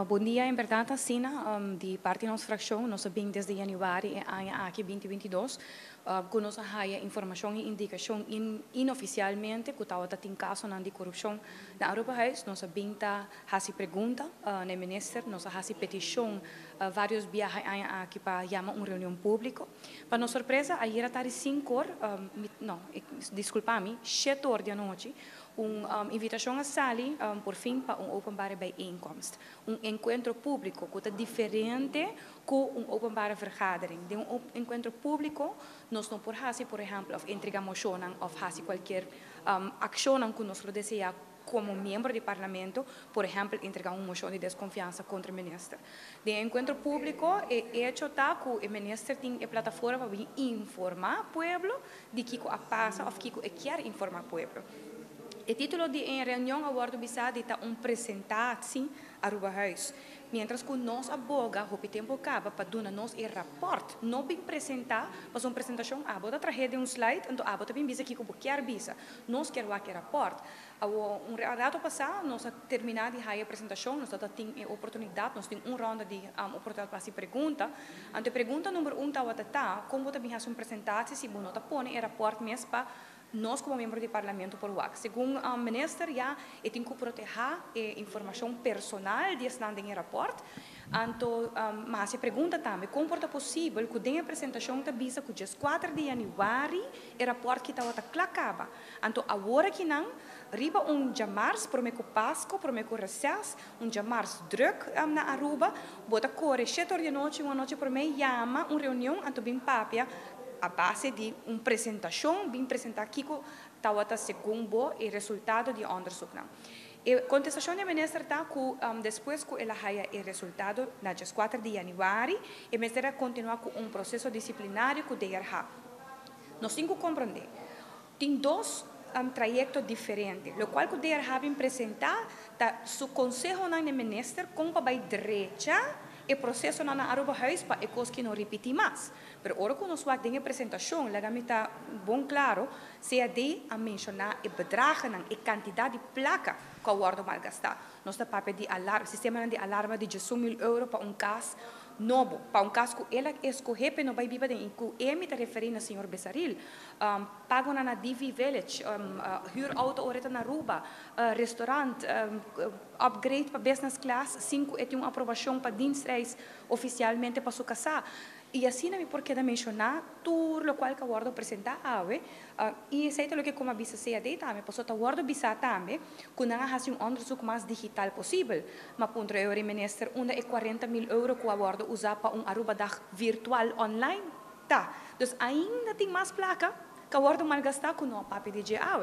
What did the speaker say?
Bon dia, en berdad asina, di parti di nos fraccion, nos a bin desde januari e aña aki 2022, cu nos a haya informacion y indicacion inoficialmente cu tabata tin casonan di corupcion na Arubahuis. Nos a bin ta haci pregunta na minister, nos a haci peticion varios biaha e aña aki pa yama un reunion publico. Pa nos sorpresa, ayera tardi 5 or, no, disculpa mi, 7 or di anochi, un invitacion a sali por fin pa un openbare bijeenkomst. Un encuentro publico, cu ta diferente cu un openbare vergadering. Den un encuentro publico, nos no por haci, por ehempel, of entrega mocion of haci cualkier accion cu nos desea como miembro di parlamento, por ehempel, entrega un mocion di desconfiansa contra e minister. Den encuentro publico, e hecho ta cu e minister tin e plataforma pa informa pueblo di kico a pasa of kico e kier informa pueblo. E titulo di e reunion a wordo bisa di ta un presentatie Arubahuis. Mientras cu nos a boga, hopi tempo caba, pa duna nos e rapport, no bin presenta, mas un presentacion, abo ta traha un slide, anto abo ta bin bisa kico bo kier bisa. Nos kier wak e rapport. Awo, un rato pasa, nos a termina di haya presentacion, nos tin e oportunidad, nos tin un ronda di oportunidad pa pregunta. Anto pregunta number 1 tawata ta: con bo ta bin haci un presentatie si bo no ta pone e rapport mes pa nos como miembro di parlamento por wak? Segun e minister, ya e tin cu proteha e informacion personal di esnan den rapport. Anto, mas e pregunta tambe: con ta posibel cu den e presentacion ta bisa cu dia 4 di januari e rapport cu tabata cla caba? Anto, awor aki nan, riba un diamars, prome cu Pasco, prome cu reces, un diamars druk na Aruba, bo ta core 7 or di anochi, un anochi prome, yama un reunion, anto bin papia a base di un presentacion, bin presenta kico tawata segun bo e resultado di onderzoek nan. E contestacion di minister ta cu despues cu el a haya e resultado na 4 di januari, e minister a continua cu un proceso disciplinario cu DRH. Nos tin cu comprende. Tin dos trayecto diferente. Locual cu DRH a bin presenta ta su conseho na minister con pa bay drecha e proceso na Arubahuis pa e cos aki no ripiti mas. Pero ora cu nos wak den e presentacion, laga mi ta bon claro, CAD a menciona e bedragen, e cantidad di placa cu a wordo malgasta. Nos ta papia di alarma, sistema di alarma di 18 mil euro pa un cas nobo, pa un cas cu el a scohe pa no bay biba den, cu mi ta referi na señor Besaril. Pago na DV Village, huur auto ora na Aruba, restaurant, upgrade pa business class, sin cu un aprobacion pa dienstreis oficialmente pa su casa. Y asina mi por keda menciona tur locual cu a wordo presenta awe, y esey ta loke cu a bisa CAD tambe, paso a wordo bisa tambe, cu nan a haci un onderzoek mas digital posibel. Ma puntra e minister unda e 40 mil euro cu a wordo usa pa un Aruba Dag virtual online ta. Dus ainda tin mas placa cu a wordo malgasta cu no a papia di dje awe.